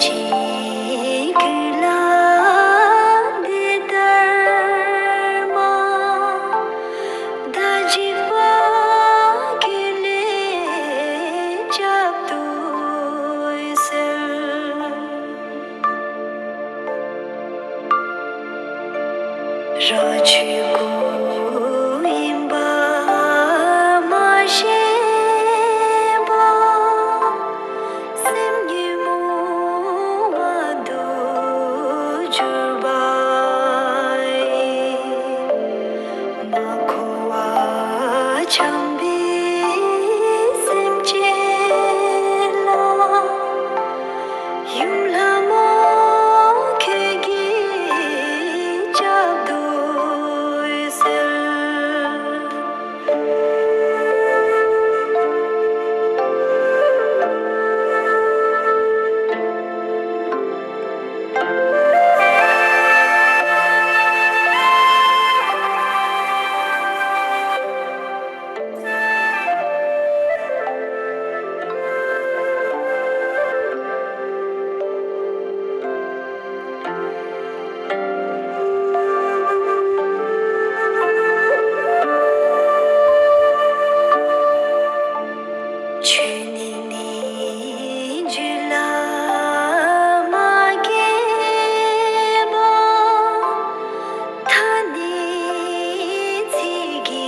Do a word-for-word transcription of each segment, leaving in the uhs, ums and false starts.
ཅིག་གུ་ལ་འདི་ལྟར་མ། ད་འཇིགས་པ་ཀུན་ལས་བསྐྱབ་ཏུ་གསོལ། རང་ཆོས་སྐུ་ཡིན་པ་མ་ཤེས་པ། སེམས་ཉོན་མོངས་པ་དུ་གྱུར་པ་ཡི། མ་འཁོར་བ་འཁྱམས་པའི་སེམས་ཅན་ལ། ཡུམ་ལྷ་མོ་ཁྱེད་ཀྱིས་བསྐྱབ་ཏུ་གསོལ། ཆོས་ཉིད་ནི་རྒྱུད་ལ་མ་སྐྱེས་པ། ཐ་སྙད་ཚིག་གི་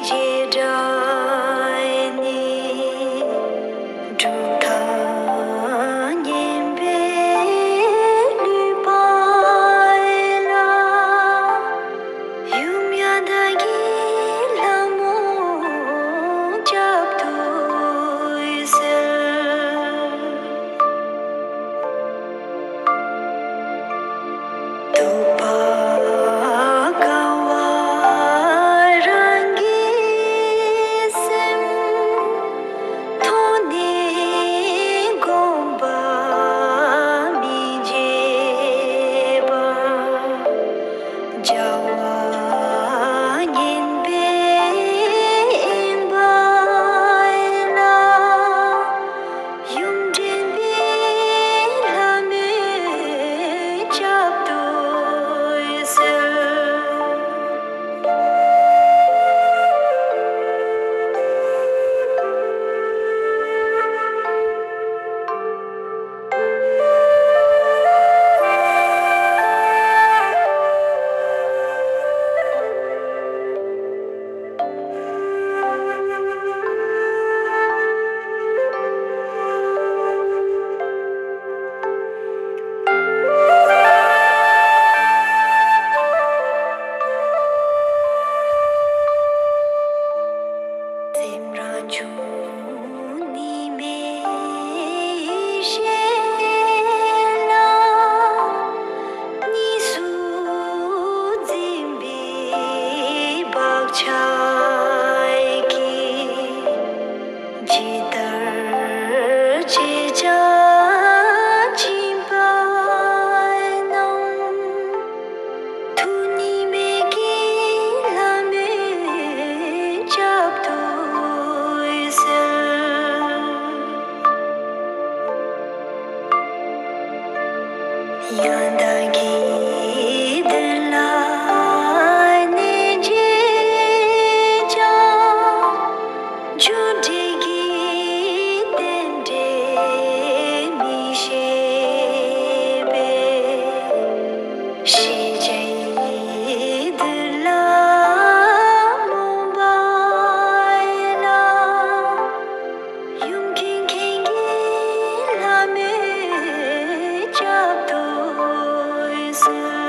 བྱེ་བྲག་ནི། གྲུབ་མཐའ་ཉན་པའི་ལུས་པ་ལ། ཡུམ་ཡང་དག་གི་ལྷ་མོ་བསྐྱབ་ཏུ་གསོལ། རྟོགས་པ་དཀའ་བ་རང་གི་སེམས། མཐོང་ནས་དགོངས་པ་མི་བརྗེད་པ། བྱ་བ་ངན་པའི་དབེན་པ་ལ། ཡུམ་འདྲེན་པའི་ལྷ་མོས་བསྐྱབ་ཏུ་གསོལ། སེམས་རང་བྱུང་ཉི་མའི་ཡེ་ཤེས་ལ། གཉིས་སུ་འཛིན་པའི་བག་ཆགས་ཀྱིས། ཇི་ལྟར་བྱེད་བྱ་སྦྱིན་པ་རྣམས། ཐུགས་ཉིད་མེད་ཀྱི་ལྷ་མོས་བསྐྱབ་ཏུ་གསོལ། ཡང་དག་གི་དོན་ལ་གནས་བྱེད་ཀྱང་། རྒྱུ་འབྲས་ཀྱི་རྟེན་འབྲེལ་མི་ཤེས་པས། ཤེས་བྱའི་དོན་ལ་རྨོངས་པ་ལ། ཡུམ་མཁྱེན་མཁྱེན་གྱི་ལྷ་མོས་བསྐྱབ་ཏུ་གསོལ།